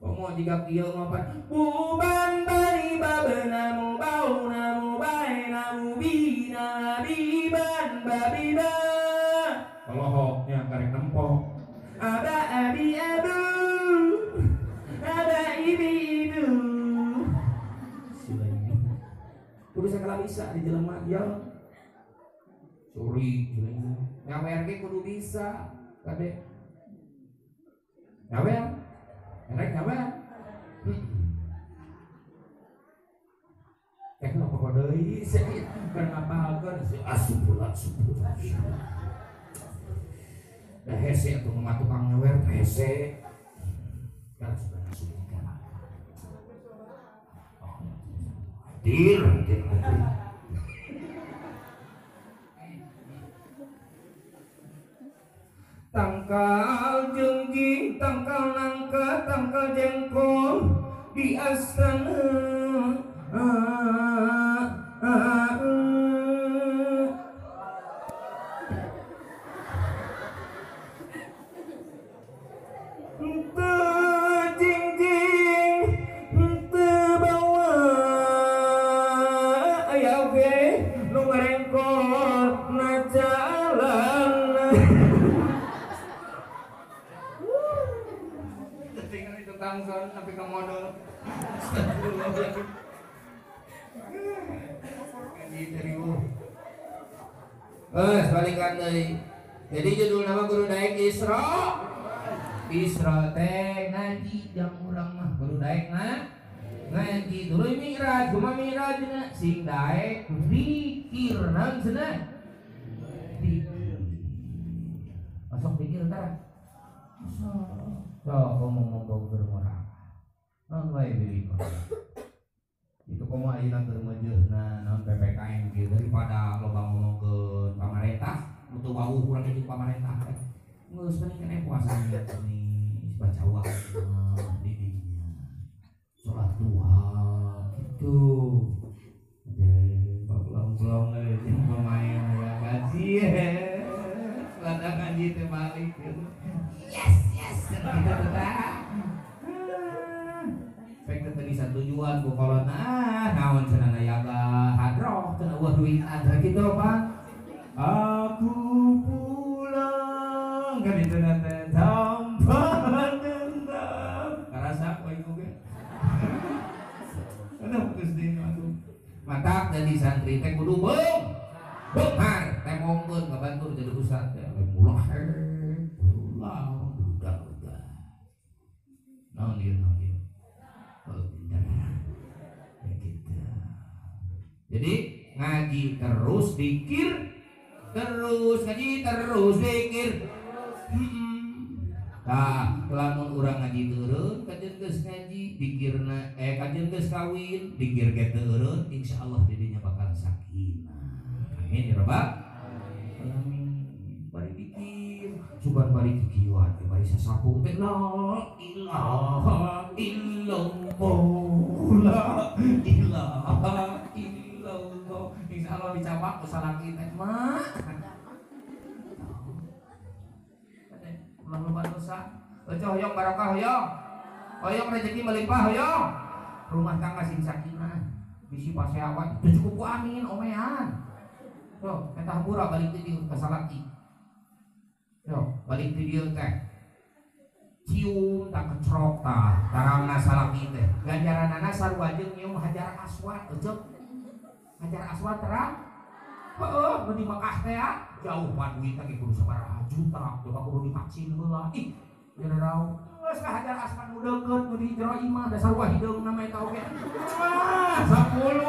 Komo jika kieu ngopat buban bari babena mu bauna mu baena mu bina biban babiba. Olohok nya karek nempo. Aba abi abu aba ibi ibu. Sila ini. Kudu sakala bisa di jelema ya. Sorry, nyawer ge kudu bisa kade. Nyawer. Rek nyawer. Teh lo pokok deui sih keur ngapalkeun si asup asup. Da hese atuh mah tukang nyawer teh hese. Kan sudah asup. Dir, dir, dir. Tangkal jengjing, tangkal nangka, tangkal jengkol di astana. Henteu jingjing, henteu bawa aya oge nu ngarengkol na jalan. Tangson tapi ke modal. Balikan deui. Jadi judul nama guru daek Isra. Isra teh ngaji jang urang mah guru daek ngaji dulu Mi'raj, kumaha Mi'rajna sing daek zikir naon cenah? Zikir. Masuk pikir tah. So, ngomong keur murah. Naon wae beli mah. Itu komo ayeuna keur meujeuhna naon PPKM kieu daripada loba ngomongkeun pamarentah, mutu wawuh urang jeung pamarentah teh. Geus mending keneh puasa nih, baca wae di dinya. Salat duha gitu. Jadi pulang-pulang jeung pemain aya gaji. Ladang ngaji teh balik gitu. Yes, yes. Gitu teh. Pek teh bisa tujuan ku kolot ah naon cenah nayaga hadroh cenah eueuh duit ada kitu Pak. Aku pulang kan itu teh tanpa dendam. Karasa we ieu ge. Aduh geus deui atuh. Matak jadi santri teh kudu beung. Beunghar temongkeun ka batur jadi ustad teh ulah ulah udah. Naon ieu naon ieu. Oh, pintar. Ya gitu. Jadi ngaji terus dikir terus ngaji terus dikir. Tah, lamun urang ngaji turun kajeun geus ngaji dikirna kajeun geus kawin dikir ge turun insyaallah didinya bakal sakinah. Amin ya rabbal alamin. Bari dikir sugan bari kikieuan bari sasapu teh la ilaha illallah la ilaha illallah. Insyaallah dicabak ku salaki teh mah. Ulah loba dosa. Eueuh hoyong barokah hoyong. Hoyong rezeki melimpah hoyong. Rumah tangga sing sakinah. Bisi paseawan teu cukup ku amin omean. Yo, eta hampura balik ti dieu ka salaki. Yo, balik ti dieu teh. Cium tak kecrok tah tarangna salaki teh. Ganjaranana sarua jeung nyium Hajar Aswad eueuh. Hajar Aswad terang. Heeh, nu di Mekah teh ya. Jauh mah duitna ge kudu sabaraha juta, coba kudu divaksin heula. Ih, jarau. Geus ka Hajar Aswad nu deukeut nu di jero imah dasar wah hideungna mah eta oge. Wah, 10.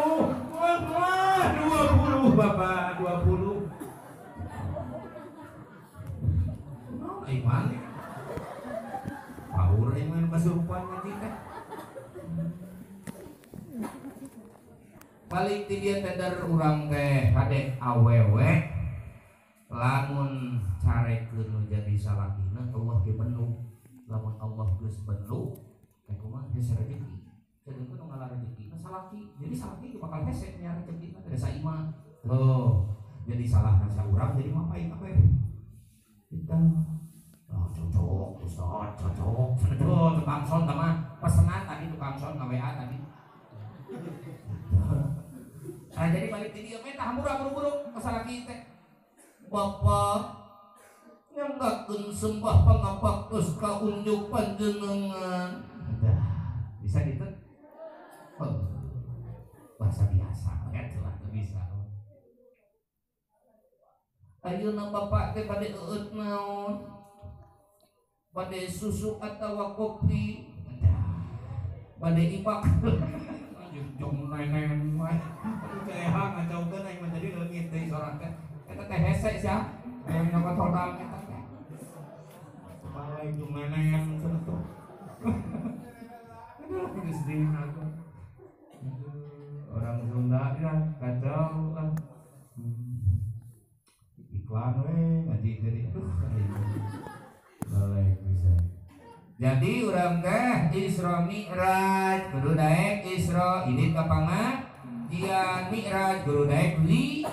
Wah, 20 Bapak, 20. Naon aing mah? Paur aing mah kasurupan ngaji teh. Balik ti dieu teh urang teh kade awewe lamun carekeun nu jadi salakina Allah ge penuh. Lamun Allah geus penuh teh kumaha hese rezeki. Sedengkeun nu ngalah rezeki na salaki. Jadi salaki ge bakal hese nya rezeki mah teh saimah. Tuh, jadi salahna saurang jadi mapai kabeh. Kita oh, cocok, ustaz, cocok. Aduh, tukang son tah mah pesenan tadi tukang son ka WA tadi. Nah, jadi balik di dia mah tah murah buru-buru ka salaki teh. Bapak nyanggakeun sembah pangapaktos ka unjuk panjenengan. Dah, bisa gitu? Oh, bahasa biasa kan lah bisa. Ayeuna bapak teh bade eueut naon? Bade susu atawa kopi? Dah. Bade ibak. Jong nenen wae. Aduh ceha ngacaukeun aing mah jadi leungit deui sorang teh. Eta teh hese sia. Hayang nyokot hodang eta teh. Balik jong nenen cenah tuh. Aduh geus deui aku. Orang Sunda ya kacau lah. Iklan we ngaji deui. Aduh balik bisa. Jadi urang teh Isra Mi'raj kudu daek Isra ini ka pangajian Mi'raj kudu daek li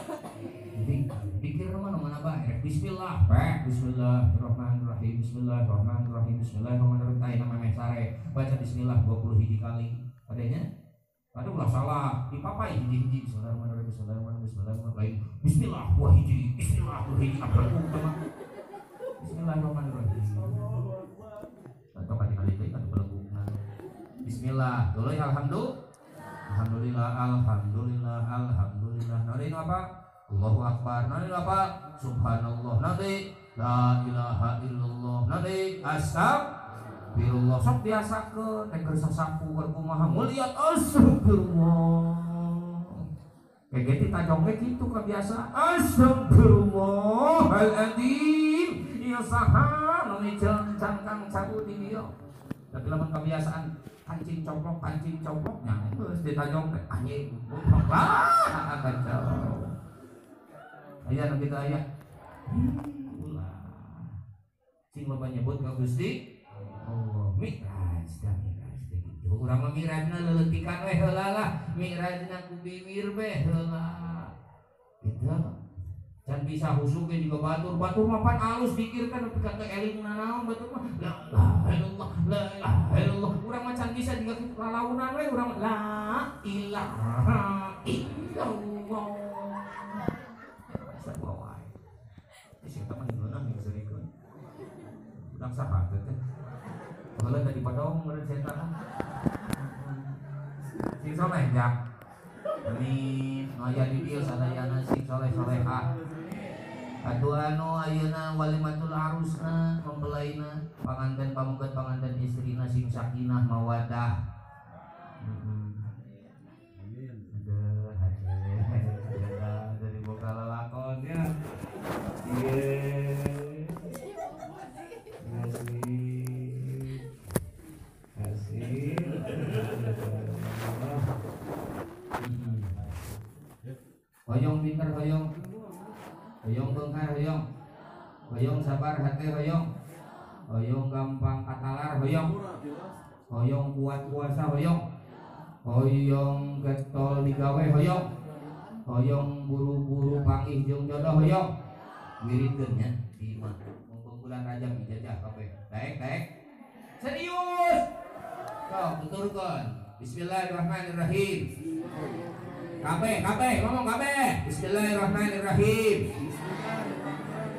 pikir mah nu mana bae bismillah bae bismillahirrahmanirrahim bismillahirrahmanirrahim bismillahirrahmanirrahim tah nama meh sare baca bismillah 20 hiji kali adanya aduh ulah salah dipapai hiji-hiji bismillahirrahmanirrahim bismillahirrahmanirrahim bismillahirrahmanirrahim bismillah dua hiji bismillah dua hiji abrakuk mah bismillahirrahmanirrahim atau kali-kali teh atuh belegugna bismillah dulu ya alhamdulillah alhamdulillah alhamdulillah alhamdulillah naon ieu apa Allahu akbar naon ieu apa subhanallah nanti la ilaha illallah nanti astagfirullah sok biasakeun teh keur sasapu keur kumaha muliat astagfirullah kayak gitu tajong ge kitu kabiasa astagfirullahaladzim ieu saha nu miceun cangkang cabut di dieu. Tapi lamun kebiasaan kancing coplok nya geus ditajong teh anjing. Wah, kacau. Aya nu kitu aya. Ulah. Sing loba nyebut ka Gusti Allah. Mi'raj da mi'raj teh kitu. Urang mah mi'rajna leuletikan we heula lah. Mi'rajna ku bibir we heula. Gitu. Can bisa husuk ge juga batur. Batur mah pan alus dikirkan nepi ka teu eling nanaon batur mah. La ilaha illallah, la ilaha illallah. Urang mah can bisa juga kitu lalaunan we urang la ilaha illallah. Bisa wae. Geus eta mah ngeunah diserikeun. Urang saha teh? Baheula tadi padong meureun setan. Sing soleh jak. Amin. Aya di dieu sadayana sing soleh-solehah. Atuh anu ayeuna walimatul arusna mempelaina panganten pameget panganten istrina sing sakinah mawadah. Amin. Aduh, aduh, dari boga lalakon ya. Ieu. Asik. Asik. Hoyong pinter hoyong. Hoyong beunghar hoyong. Hoyong sabar hate hoyong. Hoyong gampang katalar hoyong. Hoyong kuat puasa hoyong. Hoyong getol digawe hoyong. Hoyong buru-buru panggih jeung jodoh hoyong. Wiridkeun nya di imah. Mumpung bulan Rajab ijazah kabeh. Daek daek. Serius. Sok tuturkeun. Bismillahirrahmanirrahim. Kabeh kabeh ngomong kabeh. Bismillahirrahmanirrahim.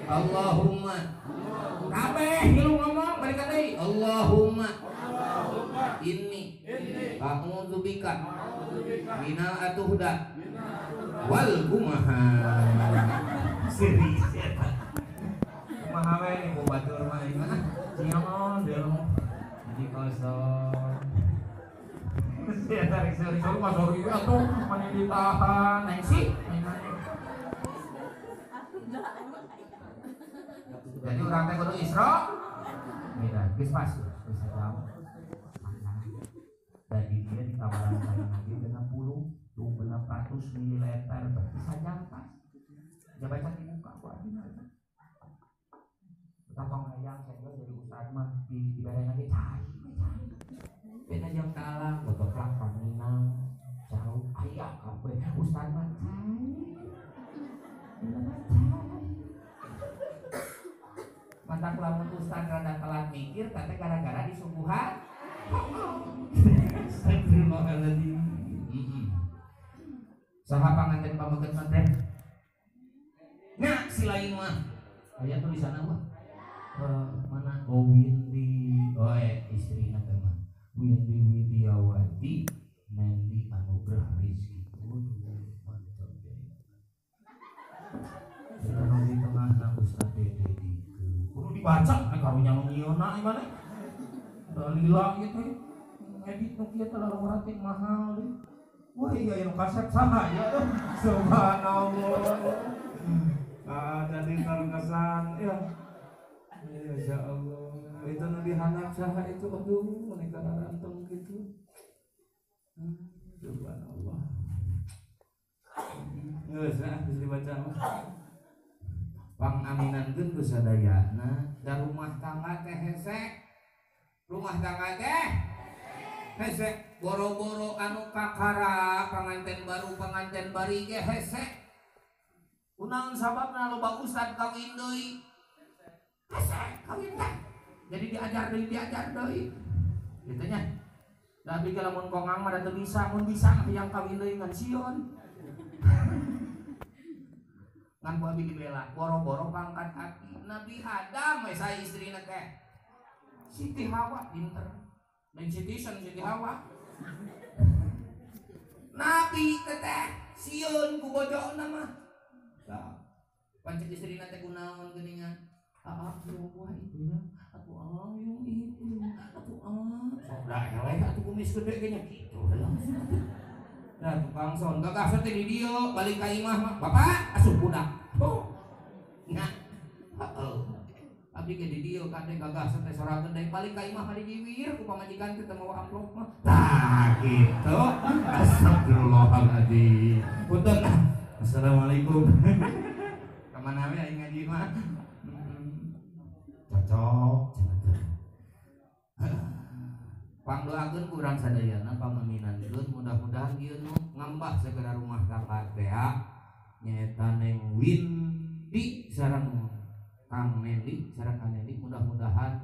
Allahumma. Kabeh ngilu ngomong balik deui. Allahumma inni a'udzubika minal atuhda wal kumaha. Serius eta. Kumaha we ku batur mah ieu mah. Cion deui. Jadi kosong. Sia tarik seri mah sorry atuh mani ditahan neng sih. Jadi urang teh kudu Isra Mi'raj geus pas geus sajam. Tadi dia ditawaran saya lagi 60 tuh 600 ml berarti sajam pas. Dia baca di muka ku abdi mah. Betapa hayang saya jadi ustad mah di dibere lagi cai cai. Beda jam taala botoklak paminang jauh aya kabeh ustad mah cai. Cai. Mantak lamun ustad rada telat mikir teh gara-gara disuguhan. Astagfirullahaladzim. Saha panganten pameget teh? Nya si lain mah. Aya tulisanna mah. Mana? Oh Windy. Oh istrina teh mah. Windy Widiawati Nendi Anugrah Rizky. Waduh, mantap ya. Kita di tengah na Ustad Dede Dike. Kudu dibaca nek karunya nu nyieunna ieu mah. Lila ieu teh. Ngedit nu kieu teh lamun mahal deui. Wah iya nu kasep saha ya. Subhanallah. Ah jadi terkesan ya. Masya Allah. Itu nu dihandap saha itu aduh menikah ranteng gitu. Subhanallah. Geus ah geus dibaca mah. Pangaminankeun ku sadayana da rumah tangga teh hese. Rumah tangga teh hese boro-boro anu kakara panganten baru panganten bari ge hese. Kunaon sababna loba ustad kawin deui? Hese kawin teh. Jadi diajar deui. Kitu nya. Da abdi ge lamun kongang mah da teu bisa, mun bisa hayang kawin deui ngan sieun. Ngan ku abdi dibela, boro-boro pangkat aki Nabi Adam we sae istrina teh. Siti Hawa pinter. Lain citizen Siti Hawa. Nabi teteh sieun ku bojona mah. Tah. Pancet istrina teh kunaon geuningan? Aa buah itu ya. Atuh yung itu. Atuh sok da eleh atuh kumis gede ge nya kitu langsung. Nah tukang son gagah teh di dieu balik ka imah mah. Bapak asup budak. Oh. Nah. Heeh. Abdi Abdi ge di dieu kade gagah teh sorangan deui balik ka imah mah dijiwir ku pamajikan teh teu mawa amplop mah. Tah kitu. Astagfirullahaladzim. Punten. Assalamualaikum. Ka mana we aing ngaji mah? Cocok cenah teh. Pangdoakeun ku urang sadayana pangaminankeun mudah-mudahan ieu nu ngambah segera rumah tangga teh nyaeta Neng Windi sareng Kang Nendi sareng Kang Nendi mudah-mudahan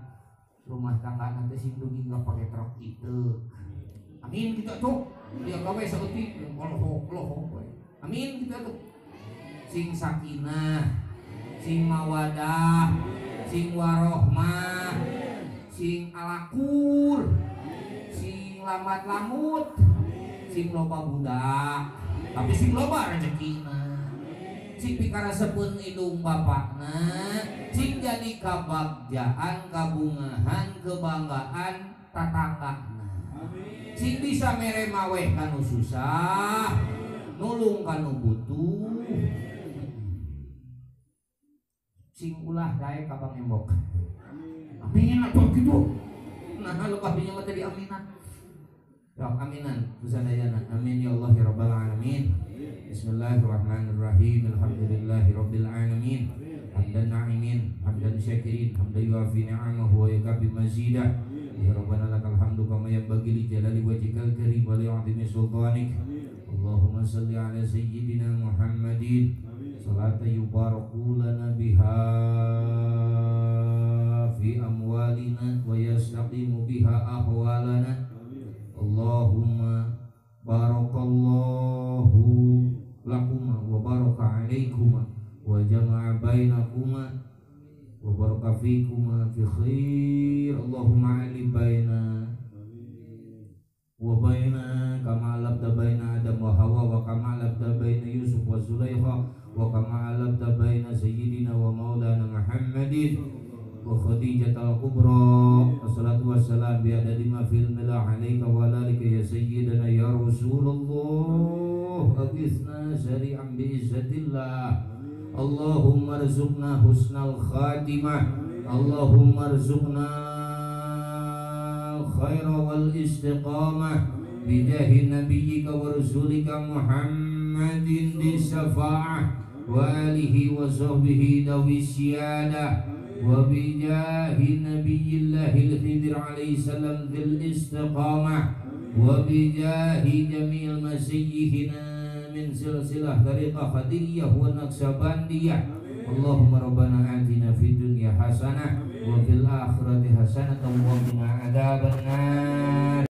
rumah tangga nanti sing dugi nggak pakai truk itu. Amin gitu tuh. Dia gawe saeutik lohok-lohok we. Amin gitu tuh. Sing sakinah, sing mawadah, sing warohmah, sing alakur, sing lamat lamut, sing loba budak, tapi sing loba rezekina, sing pikarasepeun indung bapakna, sing jadi kabagjaan, kabungahan, kebanggaan tatanggana, sing bisa mere maweh kanu susah, nulung kanu butuh, sing ulah daek ka pangembok. Amin atuh kitu. Nah, lebah dinya mah tadi aminan. Ya aminan kusadayana. Amin ya Allah ya rabbal alamin. Bismillahirrahmanirrahim. Alhamdulillahirabbil alamin. Hamdan na'imin, hamdan syakirin, hamdan yuafi ni'amahu wa yukafi mazidah. Ya Rabbana lakal hamdu kama yanbaghi li jalali wajhikal karim wa li 'azimi sultanik. Allahumma salli ala sayyidina Muhammadin. Salata yubaraku lana biha fi amwalina wa yastaqimu biha ahwalana. Allahumma barakallahu lakuma wa baraka alaikuma wa jama'a bainakuma wa baraka fikuma fi khair. Allahumma ali baina wa baina kama alabda baina Adam wa Hawa wa kama alabda baina Yusuf wa Zulaikha wa kama alabda baina sayyidina wa maulana Muhammadin wa Khadijah al-Kubra. Assalatu wassalam bi adadi ma fil mila alaika wa alalika ya sayyidina ya Rasulullah. Aghithna sari'an bi izzatillah. Allahumma rzuqna husnal khatimah. Allahumma rzuqna khaira wal istiqamah bijahi nabiyyika wa rasulika Muhammadin disafa'ah wa alihi wa sahbihi dawi siyadah wa bijahi nabiyillahil khidir alaihi salam dhil istiqamah wa bijahi jami'il masiyyihina min silsilah tariqah qadiriyah wa naqsabandiyah. Allahumma rabbana atina fid dunya hasanah wa fil akhirati hasanah wa qina adzabannar.